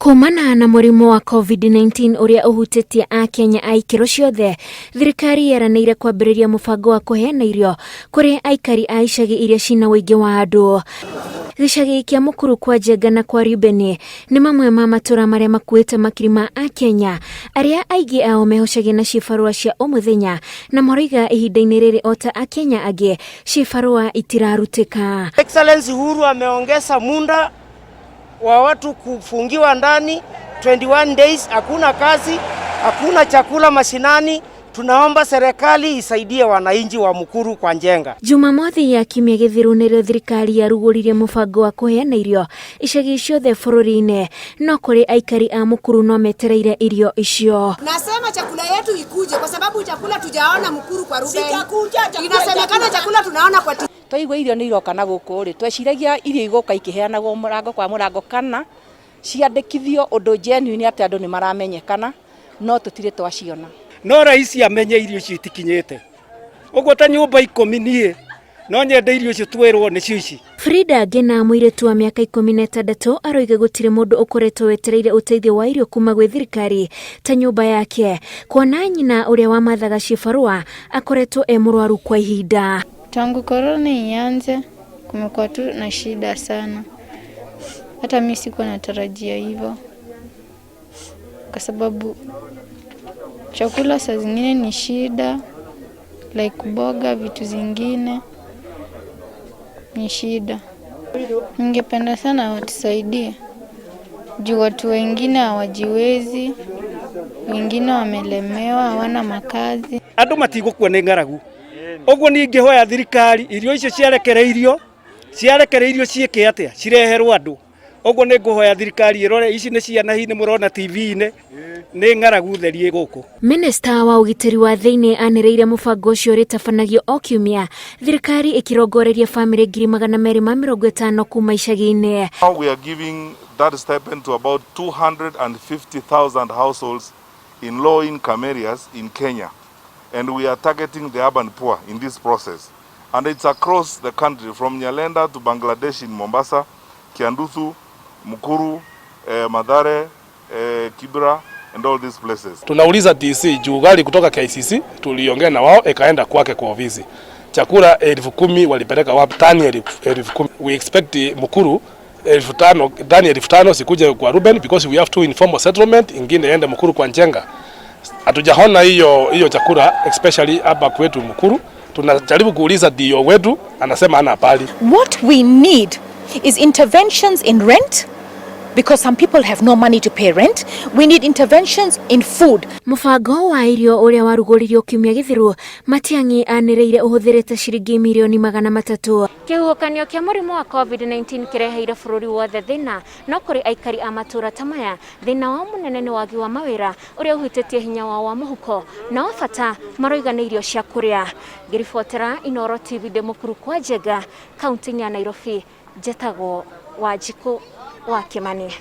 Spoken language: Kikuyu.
Kumana na mũrimũ wa COVID-19 ũrĩa ũhutĩtie Akenya a ikĩro ciothe, thirikari yeranĩire kwambĩrĩria mũbango wa kũheana irio kũrĩ aikari a icagi iria cina ũingĩ wa andũ. Gĩcagi kĩa Mũkuru kwa Njenga na kwa Ribeni nĩ mamwe ma matũra marĩa makuĩte makiri ma Akenya arĩa aingĩ ao mehocagia na cibarũa cia o mũthenya na maroiga ihinda-inĩ rĩrĩ o ta Akenya angĩ cibarũa itirarutĩka. Excellency Uhuru ameongeza muda wa watu kufungiwa ndani 21 days, hakuna kazi, hakuna chakula mashinani. Tunaomba serikali isaidie wananchi wa Mukuru kwa Njenga. Jumamothi ya kiumia gĩthiru nĩrĩo thirikari yarugũririe mũbango wa kũheana irio icagi ciothe bũrũri-inĩ, no kũrĩ aikari a Mukuru no metereire irio icio. Nasema chakula yetu ikuje kwa sababu chakula tujaona Mukuru kwa Ruben. Inasemekana chakula tunaona kwa Twaigua irio nĩ iroka na gũkũ rĩ, tweciragia irio igũka ikĩheanagwo mũrango kwa mũrango kana ciandĩkithio ũndũ genuine atĩ andũ nĩ maramenyekana, no tũtirĩ twaciona. No rais amenye irio icio itikinyĩte ũguo ta nyũmba 10 niĩ no nyende irio icio twĩrwo nĩcio ici. Frida Ngena, mũirĩtu wa mĩaka 16, aroiga gũtirĩ mũndũ ũkoretwo wetereire ũteithio wa irio kuma gwĩ thirikari ta nyũmba yake, kuona nyina ũrĩa wamathaga cibarũa akoretwo e mũrwaru kwa ihinda. Tangu korona ianze kumekuwa tu na shida sana. Hata mi sikuwa natarajia hivyo, kwa sababu chakula saa zingine ni shida, like mboga, vitu zingine ni shida. Ningependa sana watusaidie juu watu wengine hawajiwezi, wengine wamelemewa, hawana makazi. Andũ matigũkua nĩ ng'aragu, ũguo niĩ ingĩhoya thirikari irio icio ciarekereirio ciĩke atĩa, cireherwo andũ. Ũguo nĩ ngũhoya thirikari ĩrore ici nĩ ciana hihi nĩ mũrona TV-inĩ, nĩ ng'aragu theri gũkũ. Minista wa ũgitĩri wa thĩinĩ anĩrĩire mũbango ũcio ũrĩtabanagio o kiumia, thirikari ĩkĩrongoreria bamĩrĩ 250,000 kuma icagi-inĩ. Now we are giving that stipend to about 250,000 households in low income areas in Kenya. And we are targeting the urban poor in this process. And it's across the country from Nyalenda to Bangladesh in Mombasa, Kiandutu, Mukuru, Mathare, Kibra and all these places. Tunauliza DC juu gari kutoka KICC tuliongea na wao ikaenda kwake kwa ofisi. Chakula 10,000 walipeleka wapi? Tani 10,000. We expect Mukuru 5,000, tani 5,000 sikuje kwa Ruben because we have two informal settlement, ingine ende Mukuru kwa Njenga. Hatujaona hiyo chakula especially hapa kwetu Mukuru. Tunajaribu kuuliza DO wetu, anasema hana habari. What we need is interventions in rent, because some people have no money to pay rent. We need interventions in food. Mũbango wa irio ũrĩa warugũririo kiumia gĩthiru, Matiang'i anĩrĩire ũhũthĩrĩte ciringi mirioni 300. Kĩhuhũkanio kĩa mũrimũ wa COVID-19 kĩreheire bũrũri wothe thĩna, no kũrĩ aikari a matũũra ta maya thĩna wao mũnene nĩ wagi wa mawĩra ũrĩa ũhutĩtie hinya wao wa mũhuko, na wa bata maroiga nĩ irio cia kũrĩa. Ngĩribotera Inooro TV ndĩ Mũkuru kwa Njenga, kaunti-inĩ ya Nairobi, njetagwo Wanjikũ wa Kĩmani.